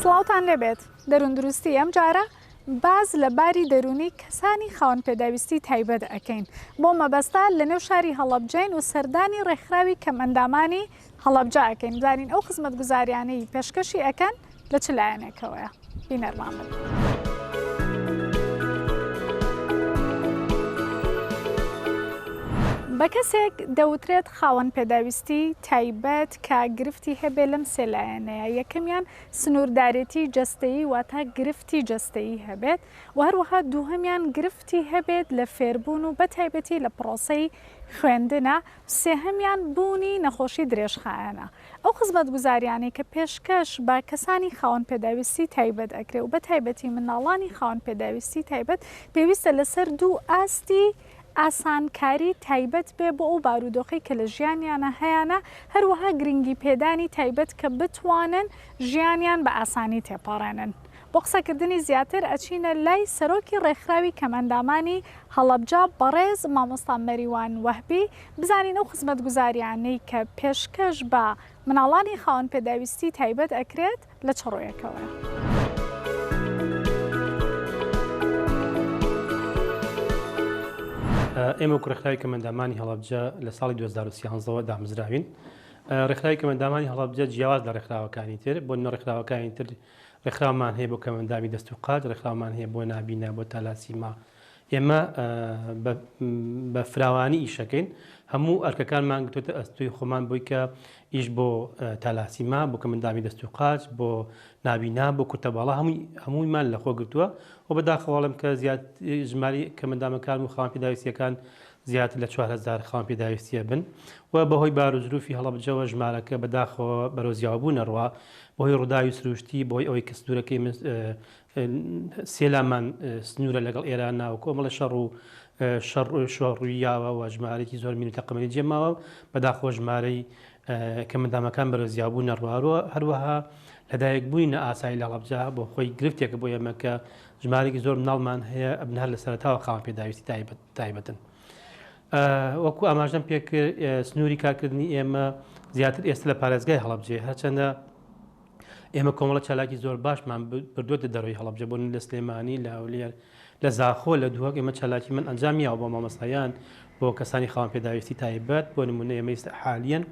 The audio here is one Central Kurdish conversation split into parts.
سڵاوتان لێبێت دەرووندروستی ئەمجارە باس لە باری دەروونی کەسانی خاوەن پێداویستی تایبەت ئەکەین بۆ مەبەستە لەنێو شاری هەڵەبجەین و سەردانی ڕێکخراوی کەمئەندامانی هەڵەبجە ئەکەین بزانین ئەو خزمەتگوزاریانەی پێشکەشی ئەکەن لە چ لایەنێکەوەیە بینەرمان بن. بە کەسێک دەوترێت خاوەن پێداویستی تایبەت کە گرفتی هەبێ لەم سێ لایەنەیە، یەکەمیان سنووردارێتی جەستەیی واتە گرفتی جەستەیی هەبێت و هەروەها دووهەمیان گرفتی هەبێت لە فێربوون و بەتایبەتی لە پڕۆسەی خوێندنا سێهەمیان بوونی نەخۆشی درێژخایەنە. ئەو خزمەتگوزاریانەی کە پێشکەش بە کەسانی خاوەن پێداویستی تایبەت ئەکرێ و بەتایبەتی منداڵانی خاوەن پێداویستی تایبەت پێویستە لەسەر دوو ئاستی ئاسانکاری تایبەت بێ بۆ ئەو بارودۆخەی کە لە ژیانیانا هەیانە، هەروەها گرنگی پێدانی تایبەت کە بتوانن ژیانیان بە ئاسانی تێپەڕێنن. بۆ قسەکردنی زیاتر ئەچینە لای سەرۆکی ڕێکخراوی کەمئەندامانی هەڵەبجە بەڕێز مامۆستا مەریوان وەهبی بزانین ئەو خزمەتگوزاریانەی کە پێشکەش بە مناڵانی خاوەن پێداویستی تایبەت ئەکرێت لە چ ڕوویەکەوەیە. ئێمە وەکو ڕێکخراوی کەمئەندامانی هەڵەبجە لە ساڵی 2013 ەوە دامەزراوین. ڕێکخراوی کەمئەندامانی هەڵەبجە جیاواز لە ڕێکخراوەکانی تر، بۆ نمونە ڕێکخراوەکانی تر ڕێکخراومان هەیە بۆ کەمئەندامی دەست و قاچ، ڕێکخراومان هەیە بۆ نابینا، بۆ تالاسیما، ئێمە بە فراوانی ئیشەکەین، هەموو ئەرکەکانمان گرتووەتە ئەستۆی خۆمان بۆی کە ئیش بۆ تالاسیما، بۆ کەمئەندامی دەست و قاچ، بۆ نابینا، بۆ کورتە باڵا هەمووی هەموویمان لەخۆ گرتووە و بەداخەوە ئەڵێم کە زیاد ژماری کەمئەندامەکان و خاوەن پێداویستییەکان زیاتر لە 4000 خاوەن پێداویستییە بن و بەهۆی بارو زروفی هەڵەبجەوە ژمارەکە بەداخەوە بەرەو زیاوبوون ئەڕوا بەهۆی ڕووداوی سروشتی بەهۆی ئەوەی کە سنوورەکەی سێلامان سنوورە لەگەڵ ئێران و کۆمەڵە شەڕ و شەڕ شۆڕوی یاوە و ژمارەیەکی زۆر مین و تەقەمەنی جێماوە بەداخەوە ژمارەی کەمەندامەکان بەرەو زیابوون نەڕواروە هەروەها لەدایکبوونی نائاسایی لە هەڵەبجە بۆ خۆی گرفتێکە بۆ ئێمە کە ژمارەیەکی زۆر مناڵمان هەیە ئەبن هەر لە سەرەتاوە خاوەن پێداویستی تایبەت تایبەتن. وەکو ئاماژەم پێکرد سنووری کارکردنی ئێمە زیاتر ئێستا لە پارێزگای هەڵەبجەیە هەرچەندە ئێمە کۆمەڵە چالاکی زۆر باشمان بردووەتە دەرەوەی هەڵەبجە بۆ لە سلێمانی لە هەولێر لە زاخۆ لە دهۆک ئێمە چالاکی من ئەنجام یاوە بۆ مامۆستایان بۆ کەسانی خاوەن پێداویستی تایبەت بۆ نمونە ئێمە ئێستا حالیەن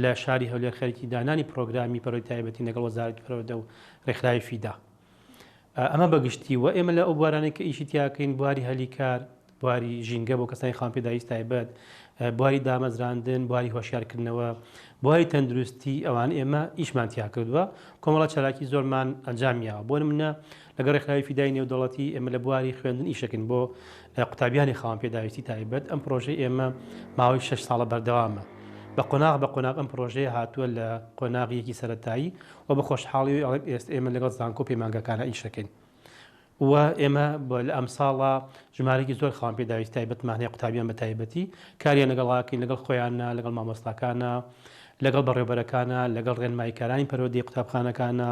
لە شاری هەولێر خەریکی دانانی پرۆگرامی پەروەردەی تایبەتی لەگەڵ وەزارەتی پەروەردە و ڕێکخراوی فیدا ئەمە بەگشتی و ئێمە لە ئەو بوارانەی کە ئیشی تیاکەین بواری هەلی کار، بواری ژینگە بۆ کەسانی خاوەن پێداویست تایبەت، بواری دامەزراندن، بواری هۆشیارکردنەوە، بواری تەندروستی ئەوان ئێمە ئیشمان تیا کردووە، کۆمەڵە چالاکی زۆرمان ئەنجام یاوە. بۆ نمونە لەگەڵ ڕێکخراوی فیدای نێودەوڵەتی ئێمە لە بواری خوێندن ئیشەکەین بۆ قوتابیانی خاوەن پێداویستی تایبەت، ئەم پرۆژەی ئێمە ماوەی شەش ساڵە بەردەوامە. بە قۆناغ بە قۆناغ ئەم پرۆژەیە هاتووە لە قۆناغی یەکی سەرەتایی و بە خۆشحاڵیەوەی ئەڵێم ئێستا ئێمە لەگەڵ زانکۆ و پەیمانگاکانا ئیشەکەین و ئێمە لە ئەمساڵا ژمارەیەکی زۆر خاوەن پێداویستی تایبەتمان هەیە قوتابیان بە تایبەتی کاریان لەگەڵاکەین لەگەڵ خۆیانە لەگەڵ مامۆستاکانە لەگەڵ بەڕێوبەرەکانە لەگەڵ ڕێنماییکارانی پەروەردەی قوتابخانەکانە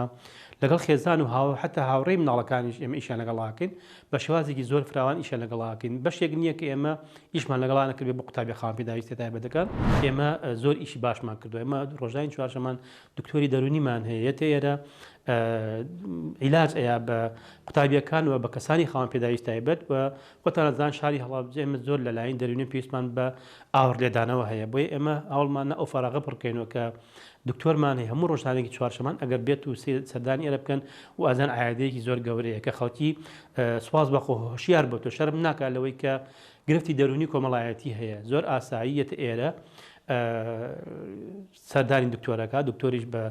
لەگەڵ خێزان و هاو حتا هاوڕێی مناڵەکانیش ئێمە ئیشیان لەگەڵاکەین بە شێوازێکی زۆر فراوان ئیشیان لەگەڵاکەین بەشێک نییە کە ئێمە ئیشمان لەگەڵا نەکردبێ بۆ قوتابیە خاوەن پێداویستیە تایبەتەکان ئێمە زۆر ئیشی باشمان کردووە ئێمە ڕۆژانی چوارشەمان دکتۆری دەرونیمان هەیە یەتە ئێرە عیلاج ئەیا بە قوتابیەکان و بە کەسانی خاوەن پێداویست تایبەت و خۆتان ئەزان شاری هەڵەبجە ئێمە زۆر لە لایەن دەرونی پێویستمان بە ئاوڕ لێدانەوە هەیە بۆیە ئێمە هەوڵمان ئەو فەراغە پڕکەینەوە کە دکتۆرمان هەیە هەموو ڕۆژانێکی چوارشەمان ئەگەر بێت و سەردانی ئێرە بکەن و ئازان عیادەیەکی زۆر گەورەیە کە خەڵکی سواز بەخۆ هۆشیار بۆ تۆ شەرم ناکات لەوەی کە گرفتی دەرونی کۆمەڵایەتی هەیە زۆر ئاسایی یەتە ئێرە سەردانی دکتۆرەکە دکتۆریش بە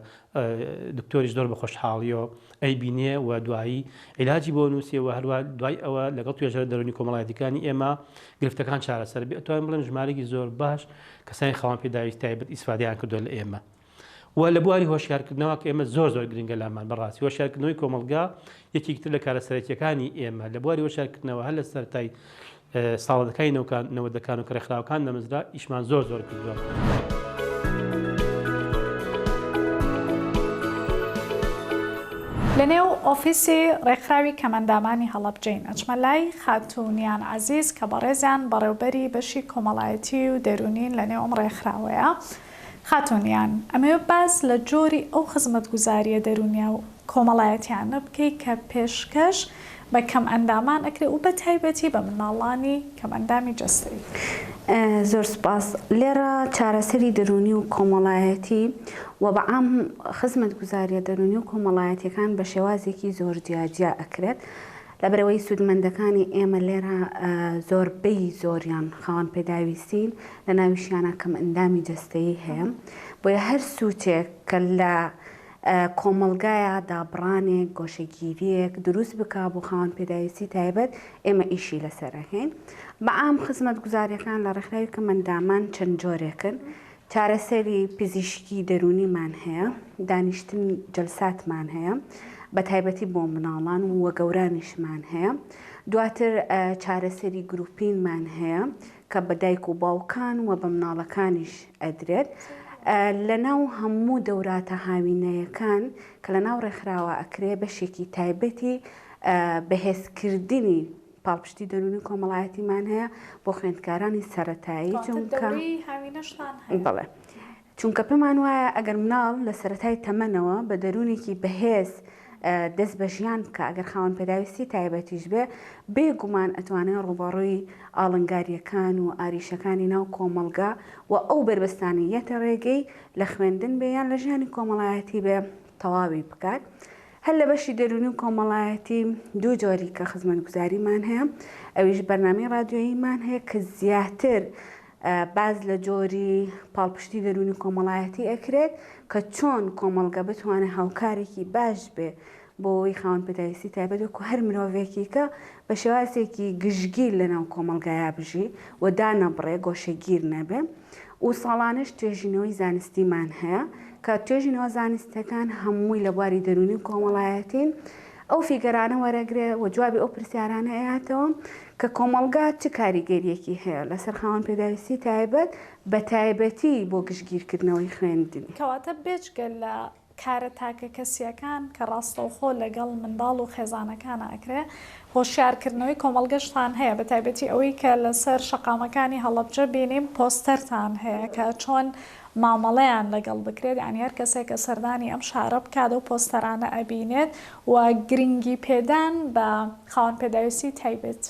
دکتۆریش زۆر بە خۆشحاڵیەوە ئەیبینێ و دوایی عیلاجی بۆ نووسێ و هەروە دوای ئەوە لەگەڵ توێژەرە دەرونی کۆمەڵایەتیەکانی ئێمە گرفتەکان چارەسەر بێ ئەتوانم بڵێم ژمارەیەکی زۆر باش کەسانی خاوەن پێداویستی تایبەت ئیسفادەیان کردووە لە ئێمە و لە بواری هۆشیارکردنەوە کە ئێمە زۆر زۆر گرنگە لامان بەڕاستی هۆشیارکردنەوەی کۆمەڵگا یەکێکی تر لە کارە سەرەکیەکانی ئێمە لە بواری هۆشیارکردنەوە هەر لە سەرەتای ساڵەکانی نەوەدەکان و کە ڕێکخراوەکان دامەزرا ئیشمان زۆر زۆر کردووە. لەنێو ئۆفیسی ڕێکخراوی کەمئەندامانی هەڵەبجەین ئەچمە لای خاتوو نیان عەزیز کە بەڕێزیان بەڕێوبەری بەشی کۆمەڵایەتی و دەروونین لەنێو ئەم ڕێکخراوەیە. خاتوونیان، ئەمەوێ باس لە جۆری ئەو خزمەتگوزارییە دەروونییە کۆمەڵایەتیانە بکەی کە پێشکەش بە کەمئەندامان ئەکرێ و بە تایبەتی بە منداڵانی کەمئەندامی جەستەیی. زۆر سوپاس. لێرە چارەسەری دەروونی و کۆمەڵایەتی و بە عام خزمەتگوزارییە دەروونی و کۆمەڵایەتییەکان بە شێوازێکی زۆر جیاجیا ئەکرێت. لەبەرئەوەی سوودمەندەکانی ئێمە لێرە زۆربەی زۆریان خاوەن پێداویستین، لە ناویشیانا کەمئەندامی جەستەیی هەیە، بۆیە هەر سووچێک کە لە کۆمەڵگایا دابڕانێک، گۆشەگیرییەک دروست بکا بۆ خاوەن پێداویستی تایبەت، ئێمە ئیشی لەسەر ئەکەین. بە عام خزمەتگوزارییەکان لە ڕێکخراوی کەمئەندامان چەند جۆرێکن. چارەسەری پزیشکی دەروونیمان هەیە، دانیشتنی جەلساتمان هەیە، بە تایبەتی بۆ مناڵان و گەورانیشمان هەیە. دواتر چارەسەری گروپینمان هەیە کە بە دایک و باوکان و بە مناڵەکانیش ئەدرێت. لە ناو هەموو دەوراتە هاوینەیەکان کە لە ناو ڕێکخراوە ئەکرێ بەشێکی تایبەتی بەهێزکردنی پاڵپشتی دەروونی کۆمەڵایەتیمان هەیە بۆ خوێندکارانی سەرەتایی چونکە بەڵێ چونکە پێمان وایە ئەگەر مناڵ لە سەرەتای تەمەنەوە بە دەروونێکی بەهێز دەست بە ژیان بکە ئەگەر خاوەن پێداویستی تایبەتیش بێ بێگومان ئەتوانێت ڕووبەڕووی ئاڵنگاریەکان و ئاریشەکانی ناو کۆمەڵگا و ئەو بەربەستانی یەتە ڕێگەی لە خوێندن بێ یان لە ژیانی کۆمەڵایەتی بێ تەواوی بکات. هەر لە بەشی دەروونی و کۆمەڵایەتی دوو جۆری کە خزمەتگوزاریمان هەیە ئەویش بەرنامەی ڕادیۆییمان هەیە کە زیاتر باز لە جۆری پاڵپشتی دەروونی کۆمەڵایەتی ئەکرێت کە چۆن کۆمەڵگە بتوانێت هاوکارێکی باش بێ بۆ ئەوەی خاوەن پێداویستی تایبەت وەکو هەر مرۆڤێکی کە بە شێوازێکی گشتگیر لەناو کۆمەڵگایا بژی و دانەبڕێ گۆشەگیر نەبێ. و ساڵانەش توێژینەوەی زانستیمان هەیە کە توێژینەوە زانستیەکان هەمووی لە بواری دەروونی و کۆمەڵایەتین ئەو فیگەرانە وەرەگرێ و جوابی ئەو پرسیارانە ئەیاتەوە کە کۆمەڵگا چ کاریگەریەکی هەیە لەسەر خاوەن پێداویستی تایبەت بە تایبەتی بۆ گشتگیرکردنەوەی خوێندنی. کەواتە بێجگە لە کارە تاکەکەسییەکان کە ڕاستەوخۆ لەگەڵ منداڵ و خێزانەکانا ئەکرێ، هۆشیارکردنەوەی کۆمەڵگەشتان هەیە، بەتایبەتی ئەوەی کە لەسەر شەقامەکانی هەڵەبجە بینیم پۆستەرتان هەیە کە چۆن مامەڵەیان لەگەڵ بکرێت، یانی هەر کەسێک کە سەردانی ئەم شارە بکات ئەو پۆستەرانە ئەبینێت و گرنگی پێدان بە خاوەن پێداویستی تایبەت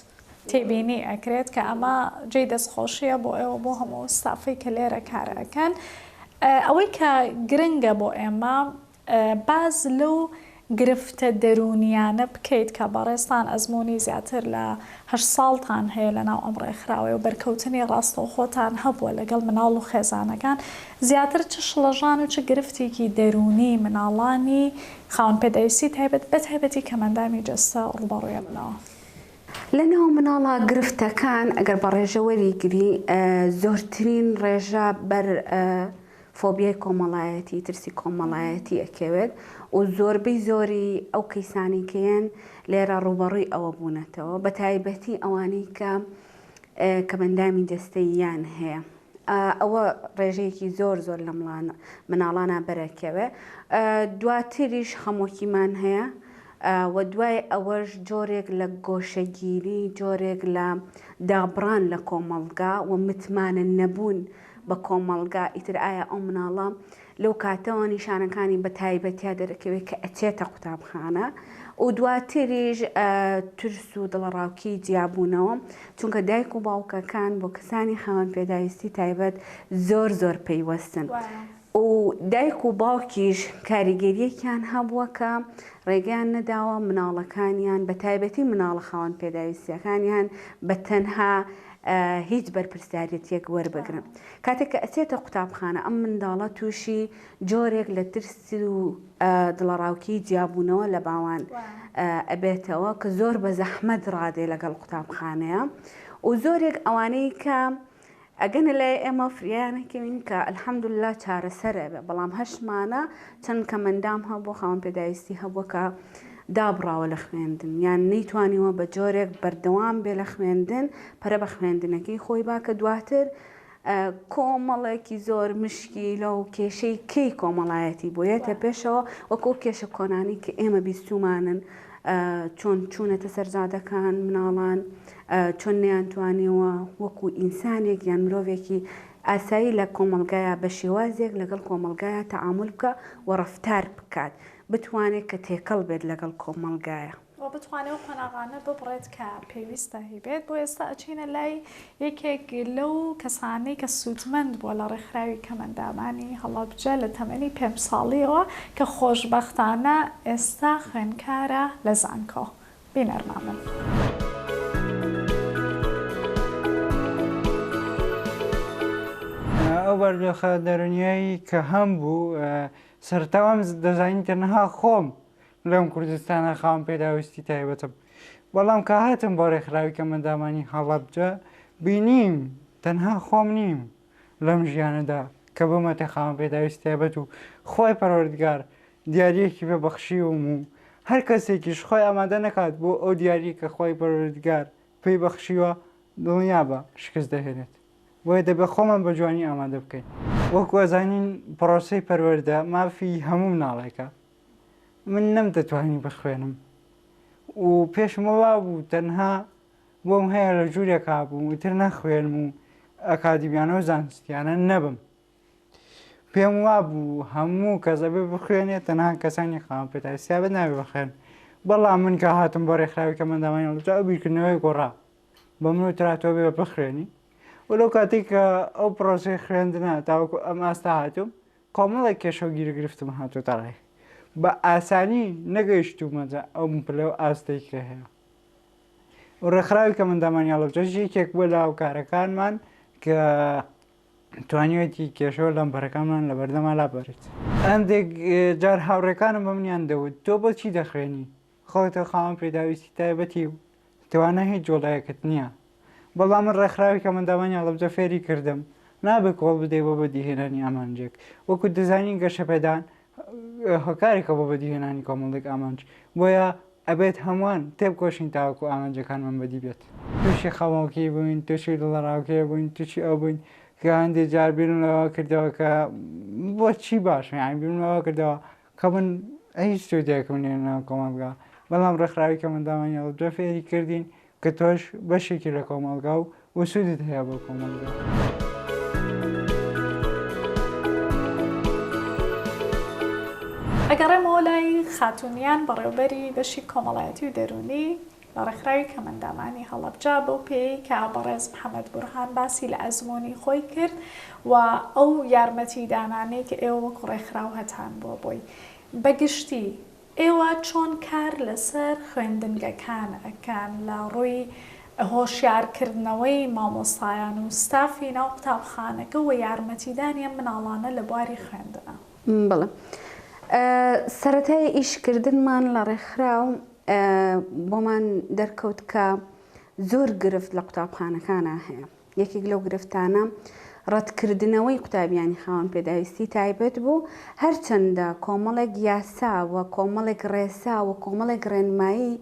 تێبینی ئەکرێت کە ئەمە جێی دەستخۆشیە بۆ ئێوە بۆ هەموو ئەو ستافەی کە لێرە کار ئەکەن. ئەوەی کە گرنگە بۆ ئێمە باس لەو گرفتە دەروونیانە بکەیت کە بەڕێزتان ئەزموونی زیاتر لە هەشت ساڵتان هەیە لەناو ئەم ڕێکخراوەیە و بەرکەوتنی ڕاستەوخۆتان هەبووە لەگەڵ مناڵ و خێزانەکان زیاتر چ شڵەژان و چ گرفتێکی دەروونی مناڵانی خاوەن پێداویستی تایبەت بەتایبەتی کەمئەندامی جەستە ڕووبەڕووی ئەبنەوە؟ لەناو مناڵە گرفتەکان ئەگەر بە ڕێژە وەریگری زۆرترین ڕێژە بەر فۆبیای کۆمەڵایەتی ترسی کۆمەڵایەتی ئەکەوێت و زۆربەی زۆری ئەو کەیسانی کە یەن لێرە ڕووبەڕووی ئەوە بوونەتەوە بە تایبەتی ئەوانەی کە کەمئەندامی جەستەییان هەیە. ئەوە ڕێژەیەکی زۆر زۆر لە مناڵانا بەرەکەوێ دواتریش خەمۆکیمان هەیە و دوای ئەوەش جۆرێک لە گۆشەگیری جۆرێک لە دابڕان لە کۆمەڵگا و متمانە نەبوون بە کۆمەڵگا ئیتر ئایا ئەو مناڵە لەو کاتەوە نیشانەکانی بە تایبەتیا دەرەکەوێت کە ئەچێتە قوتابخانە و دواتریش ترس و دڵەڕاوکێی جیابوونەوە چونکە دایک و باوکەکان بۆ کەسانی خاوەن پێداویستی تایبەت زۆر زۆر پەیوەستن و دایک و باوکیش کاریگەریەکیان هەبووە کە ڕێگەیان نەداوە مناڵەکانیان بە تایبەتی مناڵە خاوەن پێداویستیەکانیان بە تەنها هیچ بەرپرسیارەتیەک وەربگرن. کاتێک کە ئەچێتە قوتابخانە ئەم منداڵە تووشی جۆرێک لە ترس و دڵەڕاوکێی جیابوونەوە لە باوان ئەبێتەوە کە زۆر بە زەحمەت ڕادێ لەگەڵ قوتابخانەیە و زۆرێک ئەوانەی کە ئەگەنە لای ئێمە فریایانەکەوین کە الحمدلله چارەسەر ئەبێ بەڵام هەشمانە چەند کەمەندام هەبوو خاوەن پێداویستی هەبووە کە دابڕاوە لە خوێندن یان نەیتوانیوە بە جۆرێک بەردەوام بێ لە خوێندن پەرە بە خوێندنەکەی خۆی با کە دواتر کۆمەڵێکی زۆر مشکیلە و کێشەی کەی کۆمەڵایەتی بۆ یەتە پێشەوە وەکو کێشە کۆنانی کە ئێمە بیستومانن چۆن چوونەتە سەرجادەکان مناڵان چۆن نەیانتوانیوە وەکو ئینسانێک یان مرۆڤێکی. ئاسایی لە کۆمەڵگایا بە شێوازێک لەگەڵ کۆمەڵگایا تەعامول بکا و ڕەفتار بکات بتوانێت کە تێکەڵ بێت لەگەڵ کۆمەڵگایا. وە بتوانێ ئەو قۆناغانە ببڕێت کە پێویستە هەیبێت، بۆ ئێستا ئەچینە لای یەکێک لەو کەسانەی کە سوودمەند بووە لە ڕێکخراوی کەمئەندامانی هەڵەبجە لە تەمەنی پێنج ساڵیەوە کە خۆشبەختانە ئێستا خوێندکارە لە زانکۆ. بینەرمان بن. ئەو بارودۆخە دەروونییەی کە هەمبوو سەرەتا وام دەزانی تەنها خۆم لەم کوردستانە خاوەن پێداویستی تایبەتم بەڵام کە هاتم بۆ ڕێکخراوی کەمئەندامانی هەڵەبجە بینیم تەنها خۆم نیم لەم ژیانەدا کە بوومەتە خاوەن پێداویستی تایبەت و خوای پەروەردگار دیارییەکی پێ بەخشیوم و هەر کەسێکیش خۆی ئامادە نەکات بۆ ئەو دیارییە کە خوای پەروەردگار پێی بەخشیوە دڵنیابە شکست دەهێنێت. بۆیە دەبێت خۆمان بە جوانی ئامادە بکەین. وەکو ئەزانین پڕۆسەی پەروەردە مافی هەموو مناڵێکە، من نەمدەتوانی بخوێنم و پێشم وابوو تەنها بۆم هەیە لە ژوورێکا بووم ئیتر نەخوێنم و ئەکادیمیانە و زانستیانە نەبم. پێم وابوو هەموو کەس ئەبێ بخوێنێ تەنها کەسانی خاوەن پێداویستی تایبەت نابێ بخوێن. بەڵام من کە هاتم بۆ ڕێکخراوی کەمئەندامانی هەڵەبجە ئەو بیرکردنەوەی گۆڕا. بە من وترا تۆ بێ بخوێنی و لەو کاتێک کە ئەو پرۆسەی خوێندنە تاوەکو ئەم ئاستا هاتووم کۆمەڵێک کێشە و گیروگرفتم هاتووەتە ڕێ بە ئاسانی نەگەیشتوومەتە ئەو پلە و ئاستەی کە هەیە و ڕێکخراوی کەمئەندامانی هەڵەبجەش یەکێک بووە لە هاوکارەکانمان کە توانیوێتی کێشە و لەمپەرەکانمان لە بەردەما لابەرێت. هەندێک جار هاوڕێکانم بە منیان دەوت تۆ بۆچی دەخوێنی؟ خۆ تۆ خاوەن پێداویستی تایبەتی و توانای هیچ جوڵەیەکت نییە. بەڵام من ڕێکخراوی کەمئەندامانی هەڵەبجە فێری کردم نابێت کۆڵ بدەیت بۆ بەدیهێنانی ئامانجێک. وەکو دەزانین گەشەپێدان هۆکارێکە بۆ بەدیهێنانی کۆمەڵێک ئامانج. بۆیە ئەبێت هەمووان تێبکۆشین تاوەکو ئامانجەکانمان بەدی بێت. تووشی خەمۆکی بووین، تووشی دڵەڕاوکێ بووین، تووشی ئەو بووین کە هەندێک جار بیرم لەوە کردەوە کە بۆچی باشم یانی بیرم لەوە کردەوە کە من هیچ سوودێکم نییە لەناو کۆمەڵگا، بەڵام ڕێکخراوی کەمئەندامانی هەڵەبجە فێری کردین کە تۆش بەشێکی لە کۆمەڵگا و و سوودت هەیە بۆ کۆمەڵگا. ئەگەڕێمەوە لای خاتوونیان بەڕێوبەری بەشی کۆمەڵایەتی و دەروونی لە ڕێکخراوی کەمئەندامانی هەڵەبجە، بەو پێیەی کە بەڕێز محەمەد بورهان باسی لە ئەزموونی خۆی کرد و ئەو یارمەتیدانانەی کە ئێوە وەکو ڕێکخراو هەتان بووە بۆی. بە گشتی ئێوە چۆن کار لەسەر خوێندنگەکان ئەکەن لە ڕووی هۆشیارکردنەوەی مامۆستایان و ستافی ناو قوتابخانەکە و یارمەتیدانی ئەم مناڵانە لە بواری خوێندنا؟ بەڵێ سەرەتای ئیش کردنمان لە ڕێکخراو بۆمان دەرکەوت کە زۆر گرفت لە قوتابخانەکانا هەیە یەکێک لەو گرفتانە ڕەتکردنەوەی قوتابیانی خاوەن پێداویستی تایبەت بوو هەرچەندە کۆمەڵێک یاسا و کۆمەڵێک ڕێسا و کۆمەڵێک ڕێنمایی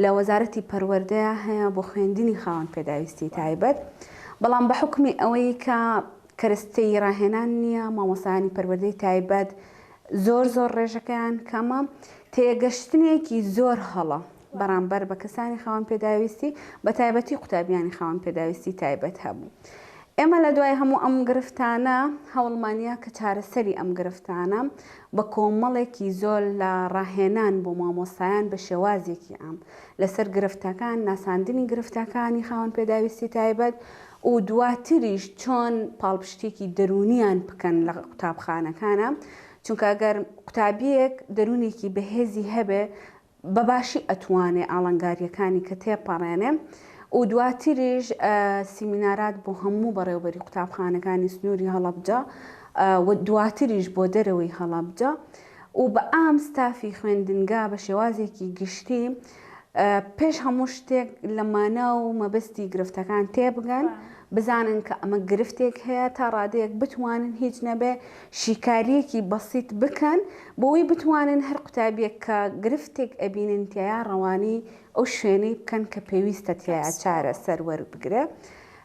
لە وەزارەتی پەروەردەیا هەیە بۆ خوێندنی خاوەن پێداویستی تایبەت بەڵام بە حوکمی ئەوەی کە کەرەستەی ڕاهێنان نییە، مامۆستایانی پەروەردەی تایبەت زۆر زۆر ڕێژەکەیان کەمە، تێگەشتنێکی زۆر هەڵە بەرامبەر بە کەسانی خاوەن پێداویستی بە تایبەتی قوتابیانی خاوەن پێداویستی تایبەت هەبوو. ئێمە لە دوای هەموو ئەم گرفتانە هەوڵمانیا کە چارەسەری ئەم گرفتانە بە کۆمەڵێکی زۆر لە ڕاهێنان بۆ مامۆستایان بە شێوازێکی عام لەسەر گرفتەکان، ناساندنی گرفتەکانی خاوەن پێداویستی تایبەت و دواتریش چۆن پاڵپشتیەکی دەروونیان بکەن لە قوتابخانەکانا چونکە گەر قوتابیەک دەروونێکی بەهێزی هەبێ بە باشی ئەتوانێ ئاڵنگاریەکانی کە تێپەڕێنێ و دواتریش سیمینارات بۆ هەموو بەڕێوبەری قوتابخانەکانی سنووری هەڵەبجە و دواتریش بۆ دەرەوەی هەڵەبجە و بە ئام ستافی خوێندنگا بە شێوازێکی گشتی پێش هەموو شتێک لە مانا و مەبەستی گرفتەکان تێبگەن، بزانن کە ئەمە گرفتێک هەیە تا ڕادەیەک بتوانن هیچ نەبێ شیکارییەکی بەسیت بکەن بۆوەی بتوانن هەر قوتابیەک کە گرفتێک ئەبینن تیایا ڕەوانەی ئەو شوێنەی بکەن کە پێویستە تیایا چارەسەر وەربگرێ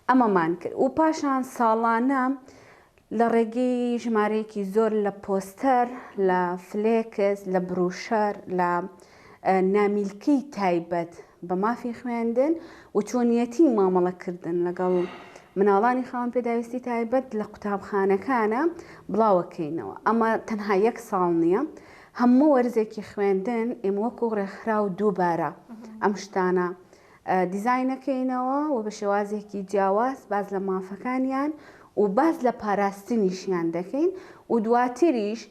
ئەمەمان کرد و پاشان ساڵانە لە ڕێگەی ژمارەیەکی زۆر لە پۆستەر، لە فلێکس، لە بروشەر، لە نامیلکەی تایبەت بە مافی خوێندن و چۆنیەتی مامەڵەکردن لەگەڵ مناڵانی خاوەن پێداویستی تایبەت لە قوتابخانەکانە بڵاوەکەینەوە ئەمە تەنها یەک ساڵ نییە هەموو وەرزێکی خوێندن ئێمە وەکو ڕێکخراو دووبارە ئەم شتانە دیزاینەکەینەوە و بە شێوازێکی جیاواز باس لە مافەکانیان و باس لە پاراستنیشیان دەکەین و دواتریش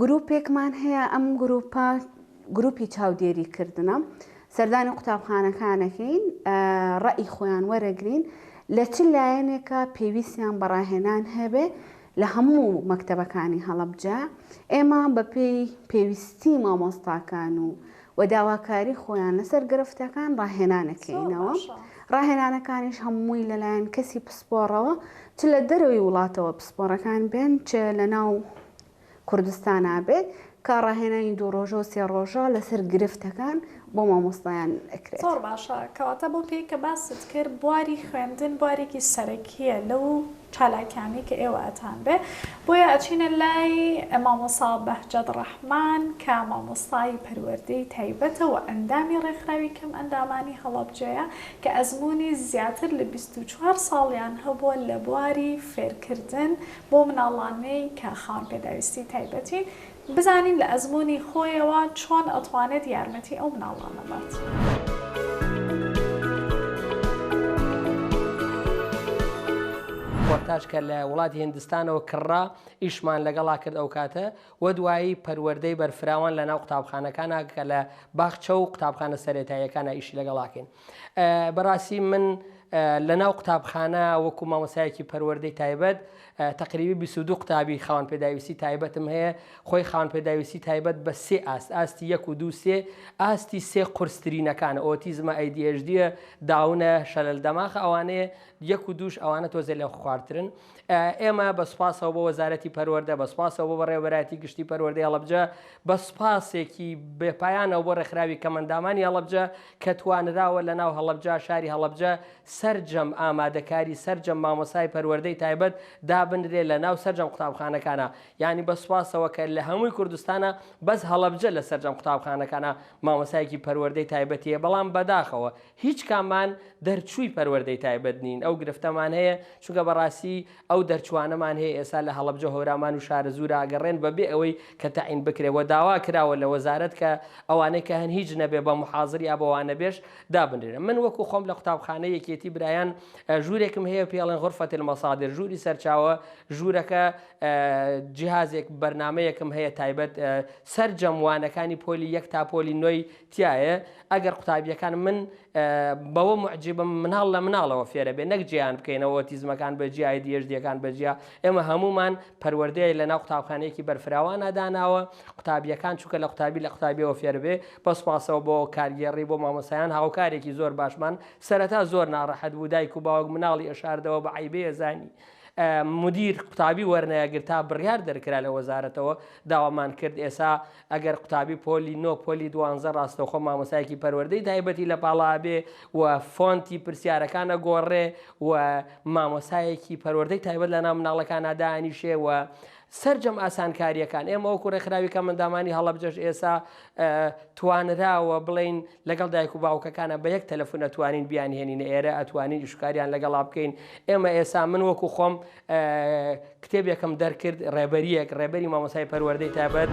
گروپێکمان هەیە ئەم گروپە گروپی چاودێری کردنە سەردانی قوتابخانەکانەکەین ڕەئی خۆیان وەرەگرین لە چ لایەنێکە پێویستیان بە ڕاهێنان هەبێ لە هەموو مەکتەبەکانی هەڵەبجە ئێمە بەپێی پێویستی مامۆستاکان و و داواکاری خۆیان لەسەر گرفتەکان ڕاهێنانەکەینەوە ڕاهێنانەکانیش هەمووی لەلایەن کەسی پسپۆڕەوە چ لە دەرەوەی وڵاتەوە پسپۆڕەکان بێن چ لە ناو کوردستانا بێت کە ڕاهێنانی دوو ڕۆژە و سێ ڕۆژە لەسەر گرفتەکان بۆ مامۆستایان ئەکرێت. زۆر باشە کەواتە بەو پێی کە باست کرد بواری خوێندن بوارێکی سەرەکیە لەو چالاکیانەی کە ئێوە ئەتان بێ بۆیە ئەچینە لای مامۆسا بەهجەت ڕەحمان کە مامۆستای پەروەردەی تایبەتە و ئەندامی ڕێکخراوی کەم ئەندامانی هەڵەبجەیە کە ئەزموونی زیاتر لە 24 ساڵیان هەبووە لە بواری فێرکردن بۆ مناڵانەی کە خاوەن پێداویستی تایبەتین بزانین لە ئەزموونی خۆیەوە چۆن ئەتوانێت یارمەتی ئەو مناڵانە بات. پۆرتاج کە لە وڵاتی هندستانەوە کڕا ئیشمان لەگەڵا کرد ئەو کاتە و دوایی پەروەردەی بەرفراوان لە ناو قوتابخانەکانا کە لە باخچە و قوتابخانە سەرەتاییەکانا ئیشی لەگەڵاکەین بەڕاستی من لە ناو قوتابخانە وەکو مامۆسایەکی پەروەردەی تایبەت تەقریبی 22 قوتابی خاوەن پێداویستی تایبەتم هەیە خۆی خاوەن پێداویستی تایبەت بە سێ ئاست ئاستی یەک و دوو سێ ئاستی سێ قورسترینەکانە ئۆتیزمە ADHD یە داونە شەلەل دەماخە ئەوانەیە یەک و دووش ئەوانە تۆزێ لە خوارترن ئێمە بە سوپاسەوە بۆ وەزارەتی پەروەردە، بە سوپاسەوە بۆ بەڕێوەبەرایەتی گشتی پەروەردەی هەڵەبجە، بە سوپاسێکی بێپایانەوە بۆ ڕێکخراوی کەمئەندامانی هەڵەبجە کە توانراوە لە ناو هەڵەبجە، شاری هەڵەبجە سەرجەم ئامادەکاری سەرجەم مامۆستای پەروەردەی تایبەت دابنرێ لە ناو سەرجەم قوتابخانەکانا. یانی بە سوپاسەوە کە لە هەمووی کوردستانا بەس هەڵەبجە لە سەرجەم قوتابخانەکانا مامۆستایەکی پەروەردەی تایبەتی هەیە، بەڵام بەداخەوە هیچ کاممان دەرچووی پەروەردەی تایبەت نین، ئەو گرفتەمان هەیە، چونکە بەڕاستی ئەو دەرچووانەمان هەیە ئێستا لە هەڵەبجە هەورامان و شارەزوورا ئەگەڕێن بەبێ ئەوەی کە تەعین بکرێ وە داوا کراوە لە وەزارەت کە ئەوانەی کە هەن هیچ نەبێ بە محازر یا بە وانەبێژ دابنرێن. من وەکو خۆم لە قوتابخانەی یەکێتی برایان ژوورێکم هەیە پێی ئەڵێن غرفە المصادر ژووری سەرچاوە ژوورەکە جیهازێک بەرنامەیەکم هەیە تایبەت سەرجەم وانەکانی پۆلی یەک تا پۆلی نۆی تیایە ئەگەر قوتابیەکان من بەوە موعجیبم مناڵ لە مناڵەوە فێرە بێ نەک جیان بکەینەوە ئۆتیزمەکان بە جیا ADHD یەکان بە جیا ئێمە هەموومان پەروەردەیە لە ناو قوتابخانەیەکی بەرفراوانە داناوە قوتابیەکان چونکە لە قوتابی لە قوتابیەوە فێر بێ بە سوپاسەوە بۆ کارگێڕی بۆ مامۆستایان هاوکارێکی زۆر باشمان سەرەتا زۆر ناڕەحەت بوو دایک و باوک مناڵی ئەشاردەوە بە عەیبەیە زانی مدیر قوتابی وەرنەگرت تا بڕیار دەرکرا لە وەزارەتەوە داوامان کرد ئێسا ئەگەر قوتابی پۆلی نۆ پۆلی دوانزە ڕاستەوخۆ مامۆستایەکی پەروەردەی تایبەتی لە پاڵا بێ و فۆنتی پرسیارەکان ئەگۆڕێ و مامۆستایەکی پەروەردەی تایبەت لەناو مناڵەکانا دانیشێ و سەرجەم ئاسانکارییەکان ئێمە وەکو ڕێکخراوی کەمئەندامانی هەڵەبجەش ئێسا توانراوە بڵێین لەگەڵ دایک و باوکەکانە بە یەک تەلەفون ئەتوانین بیانهێنینە ئێرە ئەتوانین ئیشوکاریان لەگەڵا بکەین ئێمە ئێسا من وەکو خۆم کتێبێکم دەرکرد ڕێبەریەک ڕێبەری مامۆستای پەروەردەی تایبەت.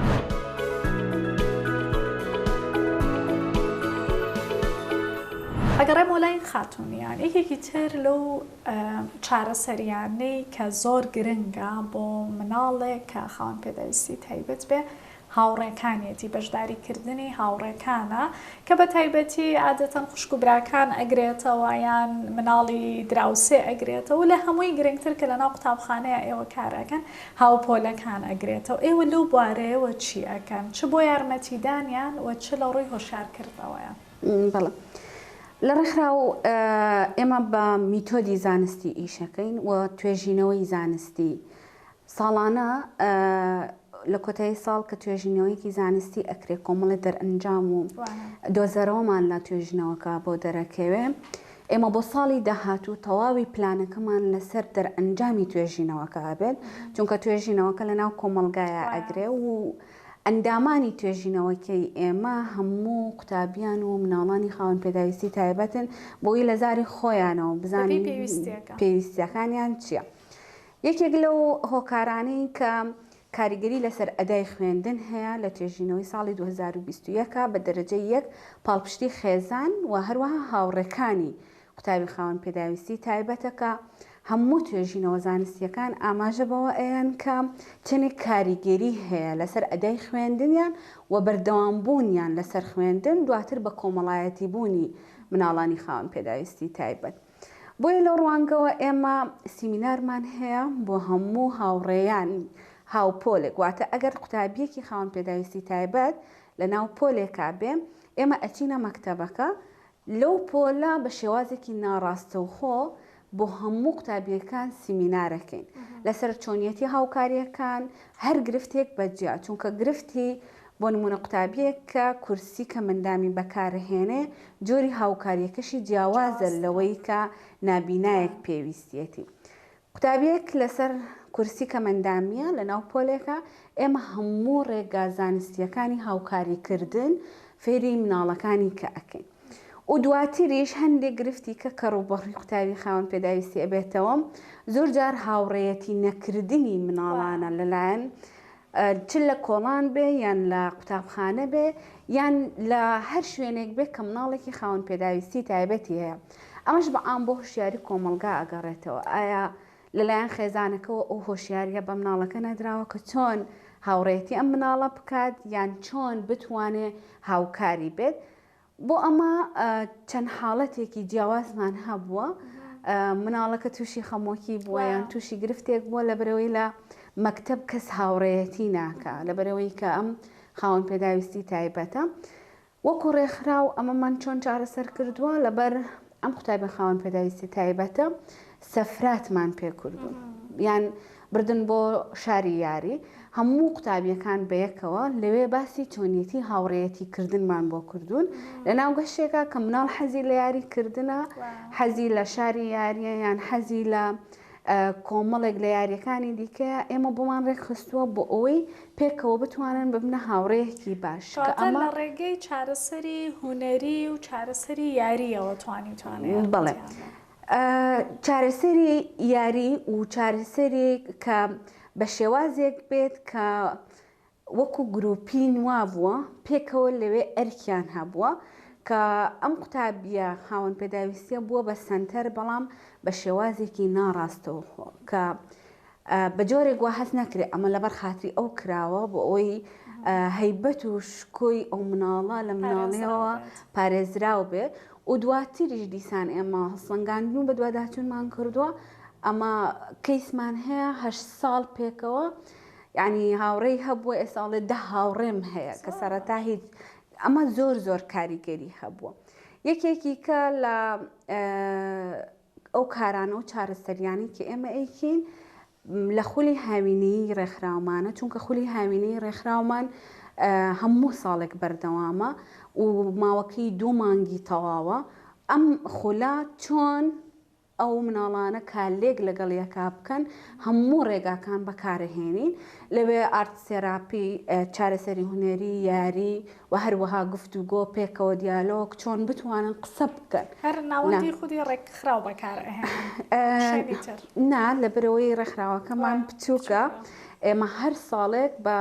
ئەگەڕێمەوە لای خاتوونیان یەکێکی تر لەو چارەسەریانەی کە زۆر گرنگە بۆ مناڵێک کە خاوەن پێداویستی تایبەت بێ هاوڕێکانیەتی، بەشداری کردنی هاوڕێکانە کە بە تایبەتی عادەتەن خوشک و براکان ئەگرێتەوە یان مناڵی دراوسێ ئەگرێتەوە و لە هەمووی گرنگتر کە لەناو قوتابخانەیە ئێوە کار ئەکەن هاوپۆلەکان ئەگرێتەوە ئێوە لەو بوارەیەوە چی ئەکەن چ بۆ یارمەتیدانیان و چ لە ڕووی هۆشیارکردنەوەیان؟ بەڵێ لە ڕێکخراو ئێمە بە میتۆدی زانستی ئیشەکەین و توێژینەوەی زانستی ساڵانە لە کۆتایی ساڵ کە توێژینەوەیەکی زانستی ئەکرێ کۆمەڵێ دەرئەنجام و دۆزەرەوەمان لە توێژینەوەکە بۆ دەرەکەوێ ئێمە بۆ ساڵی داهاتوو تەواوی پلانەکەمان لەسەر دەرئەنجامی توێژینەوەکە ئەبێت چونکە توێژینەوەکە لە ناو کۆمەڵگایە ئەگرێ و. ئەندامانی توێژینەوەکەی ئێمە هەموو قوتابیان و مناڵانی خاوەن پێداویستی تایبەتن بۆی لە زاری خۆیانەوە بزانین پێویستیەکانیان چییە. یەکێک لەو هۆکارانەی کە کاریگەری لەسەر ئەدای خوێندن هەیە لە توێژینەوەی ساڵی 2021 بە دەرەجەی یەک پاڵپشتی خێزان و هەروەها هاوڕێکانی قوتابی خاوەن پێداویستی تایبەتە کە هەموو توێژینەوە زانستییەکان ئاماژە بەوە ئەیەن کە چەندێک کاریگەری هەیە لەسەر ئەدای خوێندنیان و بەردەوامبوونیان لەسەر خوێندن دواتر بە کۆمەڵایەتی بوونی مناڵانی خاوەن پێداویستی تایبەت. بۆیە لەو ڕوانگەوە ئێمە سیمینارمان هەیە بۆ هەموو هاوڕێیانی هاوپۆلێک واتە ئەگەر قوتابیەکی خاوەن پێداویستی تایبەت لەناو پۆلێکا بێ ئێمە ئەچینە مەکتەبەکە لەو پۆلە بە شێوازێکی ناڕاستەوخۆ بۆ هەموو قوتابییەکان سیمینارەکەین لەسەر چۆنیەتی هاوکارییەکان هەر گرفتێک بە جیا چونکە گرفتی بۆ نمونە قوتابیەک کە کورسی کەمەندامی بەکارهێنێ جۆری هاوکارییەکەشی جیاوازە لەوەی کە نابینایەک پێویستیەتی. قوتابیەک لەسەر کورسی کەمەندامیە لەناو پۆلێکا، ئێمە هەموو ڕێگا زانستیەکانی هاوکاری کردن فێری مناڵەکانی کە ئەکەین و دواتریش هەندێک گرفتی کە کە ڕووبەڕووی قوتابی خاوەن پێداویستی ئەبێتەوە زۆر جار هاوڕێیەتی نەکردنی مناڵانە لەلایەن چ لە کۆڵان بێ یان لە قوتابخانە بێ یان لە هەر شوێنێک بێ کە مناڵێکی خاوەن پێداویستی تایبەتی هەیە ئەمەش بە عام بۆ هۆشیاری کۆمەڵگا ئەگەڕێتەوە ئایا لەلایەن خێزانەکەوە ئەو هۆشیاریە بە مناڵەکە نەدراوە کە چۆن هاوڕێتی ئەم مناڵە بکات یان چۆن بتوانێ هاوکاری بێت بۆ ئەمە چەند حاڵەتێکی جیاوازمان هەبووە مناڵەکە تووشی خەمۆکی بووە یان تووشی گرفتێک بووە لە بەرەوەی لە مەکتب کەس هاوڕێیەتی ناکە لە بەرەوەی کە ئەم خاوەن پێداویستی تایبەتە وەکو ڕێکخراو ئەمەمان چۆن چارەسەر کردووە لەبەر ئەم قوتابی خاوەن پێداویستی تایبەتە سەفراتمان پێ کردوون یان بردن بۆ شاری یاری هەموو قوتابیەکان بەیەکەوە لەوێ باسی چۆنیەتی هاوڕێیەتی کردنمان بۆ کردوون لە ناو گەشتێکا کە مناڵ حەزی لە یاری کردنە حەزی لە شاری یاریە یان حەزی لە کۆمەڵێک لە یاریەکانی دیکەیە ئێمە بۆمان ڕێکخستووە بۆ ئەوەی پێکەوە بتوانن ببنە هاوڕێیەکی باش کە ئەمە لە ڕێگەی چارەسەری هونەری و چارەسەری یاریەوە توانیتانە بەڵێ چارەسەری یاری و چارەسەرێک کە بە شێوازێک بێت کە وەکو گروپی نوابووە پێکەوە لەوێ ئەرکیان هەبووە کە ئەم قوتابیە خاوەن پێداویستیە بووە بە سەنتەر بەڵام بە شێوازێکی ناڕاستەوخۆ کە بە جۆرێک وا هەست نەکرێ ئەمە لەبەر خاتری ئەو کراوە بۆ ئەوەی هەیبەت و شکۆی ئەو مناڵە لە مناڵیەوە پارێزراو بێ و دواتریش دیسان ئێمە هەڵسەنگاندن و بەدواداچوونمان کردووە ئەمە کەیسمان هەیە هە ساڵ پێکەوە یعنی هاوڕێی هەبووە ئێساڵێ دە هاوڕێم هەیە کە سەرەتا هیچ ئەمە زۆر زۆر کاریگەری هەبووە یەکێکی کە لە ئەو کارانە و چارەسەریانەی کە ئێمە ئەیکەین لە خولی هاوینەیی ڕێکخراومانە چونکە خولی هاوینەی ڕێکخراومان هەموو ساڵێک بەردەوامە و ماوەکەی دوو مانگی تەواوە ئەم خولە چۆن ئەو مناڵانە کارلێک لەگەڵ یەکا بکەن هەموو ڕێگاکان بەکارهێنین لەوێ art therapy چارەسەری هونەری یاری و هەروەها گفتوگۆ، پێکەوە دیالۆگ، چۆن بتوانن قسە بکەن. هەر ناوەندی خودی ڕێکخراو بەکار ئەهێنن شوێنی تر؟ نا، لەبەرئەوەی ڕێکخراوەکەمان بچووکە، ئێمە هەر ساڵێک بە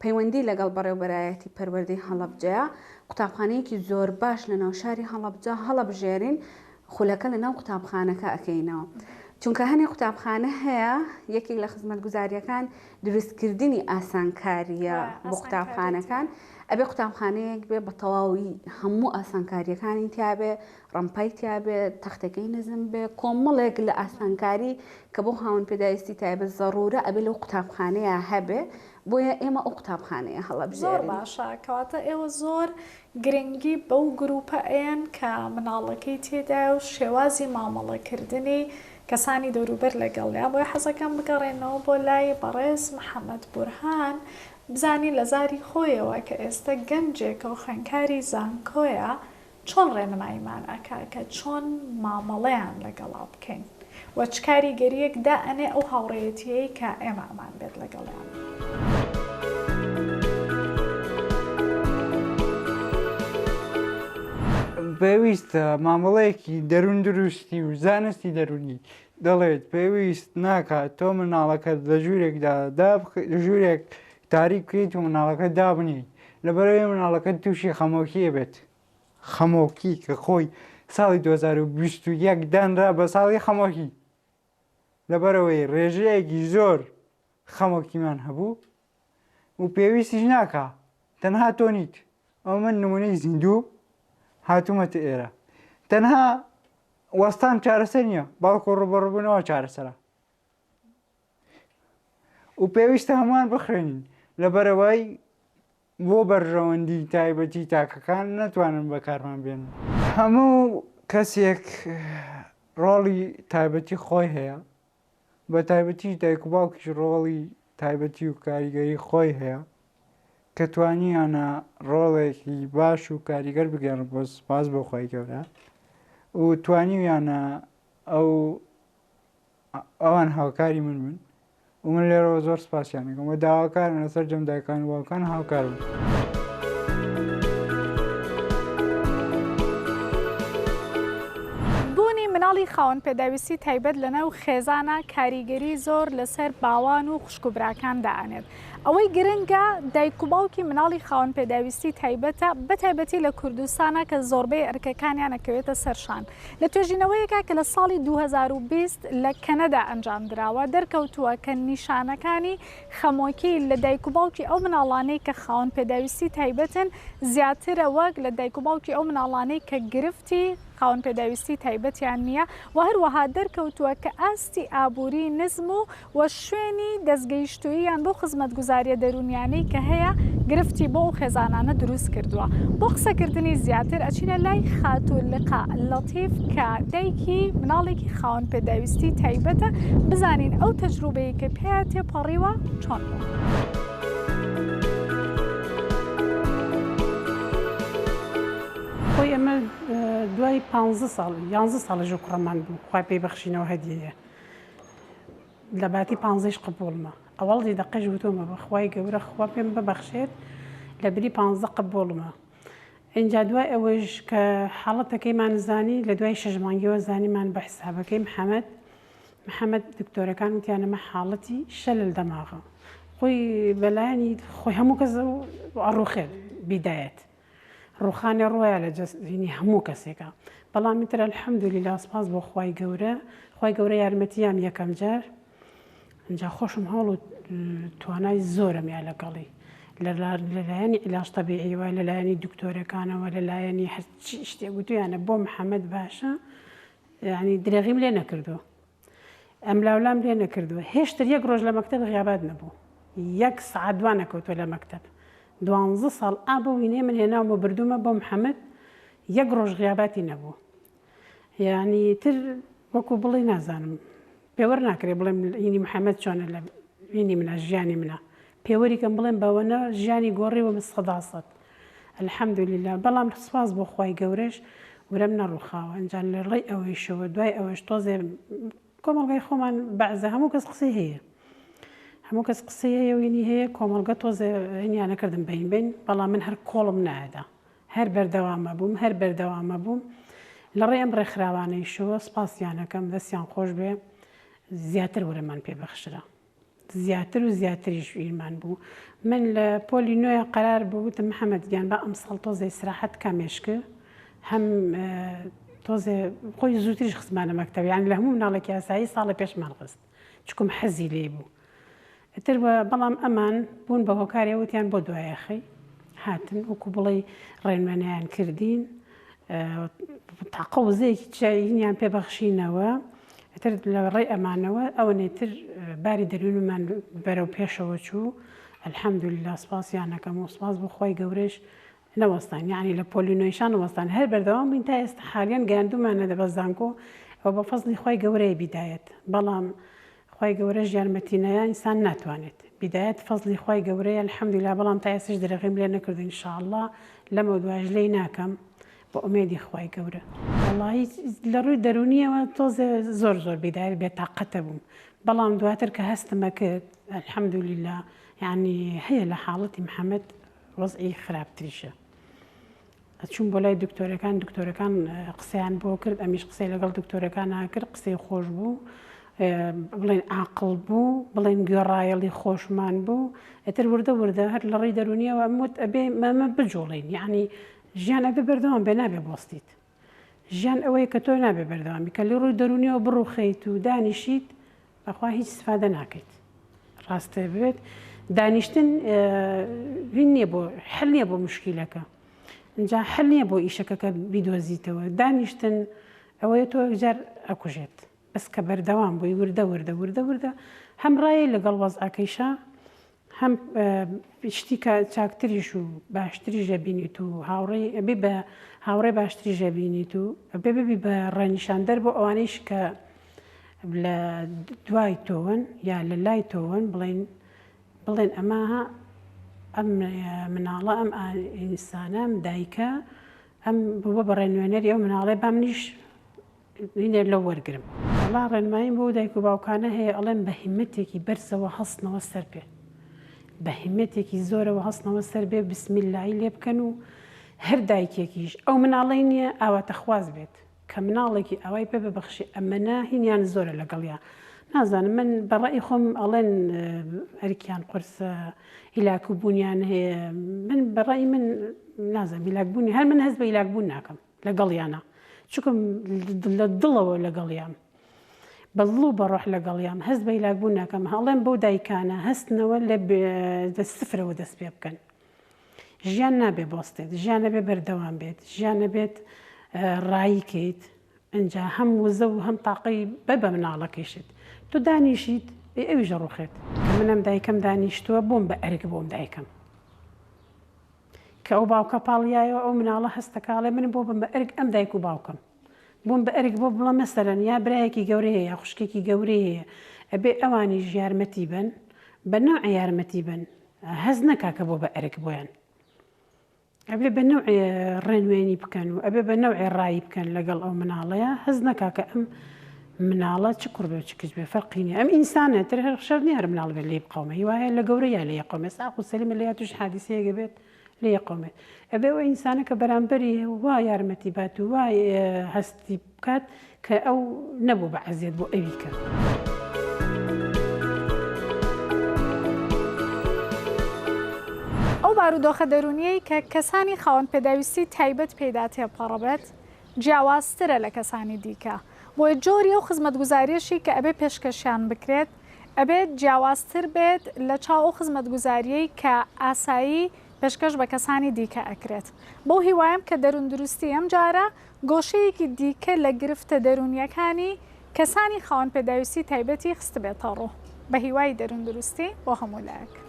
پەیوەندی لەگەڵ بەڕێوەبەرایەتی پەروەردەی هەڵەبجەیە، قوتابخانەیەکی زۆر باش لەناو شاری هەڵەبجە هەڵەبژێرین، خولەکە لەناو قوتابخانەکە ئەکەینەوە. چونکە هەنێ قوتابخانە هەیە یەکێک لە خزمەتگوزارییەکان دروستکردنی ئاسانکارییە بۆ قوتابخانەکان، ئەبێ قوتابخانەیەک بێ بە تەواوی هەموو ئاسانکارییەکانی تیابێ، ڕەمپای تیابێ، تەختەکەی نزم بێ، کۆمەڵێک لە ئاسانکاری کە بۆ خاوەن پێداویستی تایبەت زەڕوورە ئەبێ لەو قوتابخانەیە هەبێ، بۆیە ئێمە ئەو قوتابخانەیە هەڵەبژێرین. زۆر باشە، کەواتە ئێوە زۆر گرنگی بەو گروپە ئەیەن کە مناڵەکەی تێدایە و شێوازی مامەڵەکردنی کەسانی دەوروبەر لەگەڵیا، بۆیە حەزەکەم بگەڕێنەوە بۆ لای بەڕێز محەمەد بورهان بزانین لە زاری خۆیەوە کە ئێستە گەنجێکە و خوێندکاری زانکۆیە چۆن ڕێنماییمان ئەکا کە چۆن مامەڵەیان لەگەڵا بکەین و چ کاریگەرییەک دائەنێ ئەو هاوڕێیەتییەی کە ئێمە ئەمان بێت لەگەڵیان. پێویستە مامەڵەیەکی دەروون دروستی و زانستی دەروونی دەڵێت پێویست ناکات تۆ مناڵەکەت لە ژوورێکدا ژوورێک تاریک بکەیت و مناڵەکە دابنیت لەبەرەوەی مناڵەکە تووشی خەمۆکیە بێت خەمۆکی کە خۆی ساڵی 2021 دانرا بە ساڵی خەمۆکی لەبەرەوەی ڕێژەیەکی زۆر خەمۆکیمان هەبوو و پێویستیش ناکا تەنها تۆ نیت ئەو من نمونەی زیندوو هاتوومەتە ئێرە تەنها وەستان چارەسەر نییە بەڵکو ڕوبەڕبوونەوە چارەسەرە و پێویستە هەمووان بخوێنین لەبەرەوەی بۆ بەرژەوەندی تایبەتی تاکەکان نەتوانن بەکارمان بێنن. هەموو کەسێک ڕۆڵی تایبەتی خۆی هەیە بە تایبەتیش دایک و باوکیش ڕۆڵی تایبەتی و کاریگەری خۆی هەیە کە توانیانە ڕۆڵێکی باش و کاریگەر بگێڕن بۆ سپاس بۆ خۆی گەورە و توانیویانە ئەو ئەوان هاوکاری من بن و من لێرەوە زۆر سپاسیان دەکەم و داواکارم لە سەرجەم دایکان و باوکان هاوکار بن. بوونی مناڵی خاوەن پێداویستی تایبەت لەناو خێزانا کاریگەری زۆر لەسەر باوان و خوشک و براکان دائەنێت. ئەوەی گرنگە دایک و باوکی مناڵی خاوەن پێداویستی تایبەتە بەتایبەتی لە کوردستانا کە زۆربەی ئەرکەکانیان ئەکەوێتە سەر شان. لە توێژینەوەیەکا کە لە ساڵی 2020 لە کەنەدا ئەنجامدراوە دەرکەوتووە کە نیشانەکانی خەمۆکی لە دایک و باوکی ئەو مناڵانەی کە خاوەن پێداویستی تایبەتن زیاترە وەک لە دایک و باوکی ئەو مناڵانەی کە گرفتی خاوەن پێداویستی تایبەتیان نییە و هەروەها دەرکەوتووە کە ئاستی ئابووری نزم و و شوێنی دەستگەیشتووییان بەو خزمەتگوزارییە دەروونیانەی کە هەیە گرفتی بۆ ئەو خێزانانە دروست کردووە. بۆ قسەکردنی زیاتر ئەچینە لای خاتوو لقا لەتیف کە دایکی مناڵێکی خاوەن پێداویستی تایبەتە بزانین ئەو تەجروبەیەی کە پێیا تێپەڕیوە چۆن بووە. خۆی ئەمە دوای پانزە ساڵ یانزە ساڵە ژوو کوڕەمان بوو خوای پێی بەخشینەوە هەدیەیە لە باتی پانزەیش قبوڵمە ئەوەڵی دەقەش وتومە بە خوای گەورە خوا پێم ببەخشێت لە بری پانزە قبوڵمە ئینجا دوای ئەوەیش کە حاڵەتەکەیمان زانی لە دوای شەش مانگیەوە زانیمان بە حسابەکەی محەمەد محەمەد دکتۆرەکان وتیان ئەمە حاڵەتی شەلل دەماغە خۆی بەلایەنی خۆی هەموو کەس ئەڕوخێت بیدایەت ڕوخانێ ڕۆیا لە جەستینی هەموو کەسێکا بەڵام ئیتر الحمدللە سپاس بۆ خوای گەورە خوای گەورە یارمەتیام یەکەم جار ئینجا خۆشم هەوڵ و توانای زۆرم یا لەگەڵی لەلایەنی عیلاج تەبیعیوە لەلایەنی دکتۆرەکانەوە لەلایەنی هەرچی شتێک وتویانە بۆ محەممەد باشە یعنی درێغیم لێ نەکردووە ئەملاولام لێ نەکردووە هێشتر یەک ڕۆژ لە مەکتەب غیابات نەبوو یەک سەعات دوا نەکەوتووە لە مەکتەب دوانزە ساڵ ئا بۆ وینەیە من هێناومە بردوومە بۆ محەممەد یەک ڕۆژ غیاباتی نەبوو یعنی تر وەکو بڵێ نازانم پێوەر ناکرێ بڵێم ئینی محەممەد چۆنە لە وینی منە ژیانی منە پێوەری کەم بڵێم بەوەنە ژیانی گۆڕیوە من سەدا سەد الحمدللە بەڵام سوپاس بۆ خوای گەورەش ورەم نەڕوخاوە ئینجا لە ڕێی ئەوەیشەوە دوای ئەوەش تۆزێ کۆمەڵگای خۆمان بەعزە هەموو کەس قسەی هەیە هەموو کەس قسەی هەیە وینی هەیە کۆمەڵگە تۆزێ هینیانە کردم بین بین بەڵام من هەر کۆڵم نایەدا هەر بەردەوامە بووم هەر بەردەوامە بووم لە ڕێی ئەم ڕێکخراوانەیشەوە سپاسیانەکەم دەستیان خۆش بێ زیاتر ورەمان پێ بەخشرا زیاتر و زیاتریش ویرمان بوو. من لە پۆلی نۆیە قەرار بوو وتم محەمەد گیان با ئەمساڵ تۆزێ ئیسراحەت کا مێشک هەم تۆزێ خۆی زووتریش خستمانە مەکتەب یانی لە هەموو مناڵێکی ئاسایی ساڵێ پێشمان خست چکم حەزی لێی بوو ئیتر بەڵام ئەمان بوون بە هۆکارێ وتیان بۆ دوایەخەی هاتن وەکو بڵێی ڕێنوێنیان کردین تاقە وزەیەکی چاینیان پێ بەخشینەوە ئیتر لە ڕێی ئەمانەوە ئەوەنەی تر باری دەروونمان بەرەو پێشەوە چوو الحمدللە سپاسیان ئەکەم و سپاس بۆ خوای گەورەش نەوەستان یعنی لە پۆلی نۆیشان نەوەستان هەر بەردەوام بووین تا ئێستا حالیان گەیاندوومانە بە زانکۆ ئەوە بە فەزڵی خوای گەورەیە بیدایەت بەڵام خوای گەورەش یارمەتی نەیا ئینسان ناتوانێت بیدایەت فەزڵی خوای گەورەیە الحمدللە بەڵام تا ئێستاش درێغیم لێ نەکردو ان شاء اللە لەمەودواش لێی ناکەم بە ئومێدی خوای گەورە. وەڵایی لە ڕووی دەروونیەوە تۆزێ زۆر زۆر بیدایەت بێتاقەتە بووم بەڵام دواتر کە هەستمە کرد الحمدللە یعنی هەیە لە حاڵەتی محەممەد وەزعی خراپتریشە. ئەچووم بۆ لای دکتۆرەکان، دکتۆرەکان قسەیان بۆ کرد، ئەمیش قسەی لەگەڵ دکتۆرەکان کرد، قسەی خۆش بوو، بڵێن عاقڵ بوو، بڵێن گوێڕایەڵی خۆشمان بوو. ئیتر وردە وردە هەر لە ڕێی دەروونیەوە ئەم وت ئەبێ مەمە بجوڵێین، یەعنی ژیان ئەبێ بەردەوام بێ، نابێ بوەستیت. ژیان ئەوەیە کە تۆ نابێ بەردەوام بی، کە لە ڕووی دەروونیەوە بڕوخێیت و دانیشیت، بەخوا هیچ استفادە ناکەیت. ڕاستە بێت دانیشتن هین نییە بۆ حل نییە بۆ مشکیلەکە اینجا حل نییە بۆ ئیشەکە کە بیدۆزیتەوە دانیشتن ئەوەیە تۆ یەکجار ئەکوژێت بەس کە بەردەوام بووی وردە وردە وردە وردە هەم ڕایە لەگەڵ وەزعەکەیشا هەم شتی کە چاکتریش و باشتریش ئەبینیت و هاوڕێی ئەبێ بە هاوڕێ باشتریش ئەبینیت و ئەبێ ببی بە ڕێنیشاندەر بۆ ئەوانەیش کە لە دوای تۆون یا لە لای تۆون بڵێن بڵێن ئەمە ئەم مناڵە ئەم ئینسانە ئەم دایکە ئەم بووە بە ڕێنوێنەری ئەو مناڵێ با منیش هینێ لەو وەرگرم. وەڵا ڕێنماییم بۆ دایک و باوکانە هەیە ئەڵێم بە هیمەتێکی بەرزەوە هەستنەوە سەر پێ بە هیمەتێکی زۆرەوە هەستنەوە سەر بێ بسم اللەی لێ بکەن و هەر دایکێکیش ئەو مناڵەی نییە ئاواتەخواز بێت کە مناڵێکی ئاوای پێ ببەخشێ ئەمەنە هینیان زۆرە لەگەڵیا نازانم من بە ڕەئی خۆم ئەڵێن ئەرکیان قورسە هیلاک و بوونیان هەیە من بە ڕەئی من نازانم هیلاک بوونی هەر من هەست بە هیلاک بوون ناکەم لەگەڵیانە چونکە لە دڵەوە لەگەڵیام بە دڵ و بە ڕۆح لەگەڵیام هەست بە هیلاکبوون ناکەم هەڵێم بەو دایکانە هەستنەوە لە سفرەوە دەست پێ بکەن ژیان نابێ بۆستێت ژیان نەبێ بەردەوام بێت ژیان نەبێت ڕایی کەیت ئەجا هەم وزە و هەم تاقی بە بە مناڵەکەیشت تۆ دانیشیت ئەویش ڕوخێت کە منم دایکم دانیشتووە بۆم بە ئەرک بۆم دایکم کە ئەو باوکە پاڵیایەوە ئەو مناڵە هەستەکا ئەڵێ من بۆ بم بە ئەرک ئەم دایک و باوکم بووم بە ئەرک بۆ بڵێ مەسەلەن یا برایەکی گەورەی هەیە یا خوشکێکی گەورەی هەیە ئەبێ ئەوانیش یارمەتی بەن بە نەوعێ یارمەتی بەن هەست نەکا کە بۆ بە ئەرک بۆیان ئەبێ بە نەوعێ ڕێنوێنی بکەن و ئەبێ بە نەوعێ ڕایی بکەن لەگەڵ ئەو مناڵەیە هەست نەکا کە ئەم مناڵە چ کوڕ بێ و چ کچ بێ فەرقی نیە ئەم ئینسانە تر هەر شەرت نیە هەر مناڵ بێت لێی بقەومێ هیوایە لە گەورە یا لێی قەومێ ساغ و سەلیمە لێیا توش حادیسەیەک بێت لێی قەومێت ئەبێ ئەو ئینسانە کە بەرامبەری وا یارمەتی بات و وا هەستی بکات کە ئەو نەبوو بە عەزیەت بۆ ئەوی کە. ئەو بارودۆخە دەروونیەی کە کەسانی خاوەن پێداویستی تایبەت پێیدا تێپەڕبێت جیاوازترە لە کەسانی دیکە، بۆیە جۆری ئەو خزمەتگوزاریەشی کە ئەبێ پێشکەشیان بکرێت ئەبێت جیاوازتر بێت لە چاو ئەو خزمەتگوزاریەی کە ئاسایی پێشکەش بە کەسانی دیکە ئەکرێت. بەو هیوایەم کە دەرووندروستی ئەمجارە گۆشەیەکی دیکە لە گرفتە دەروونیەکانی کەسانی خاوەن پێداویستی تایبەتی خستبێتە ڕوو. بە هیوای دەرووندروستی بۆ هەموو لایەک.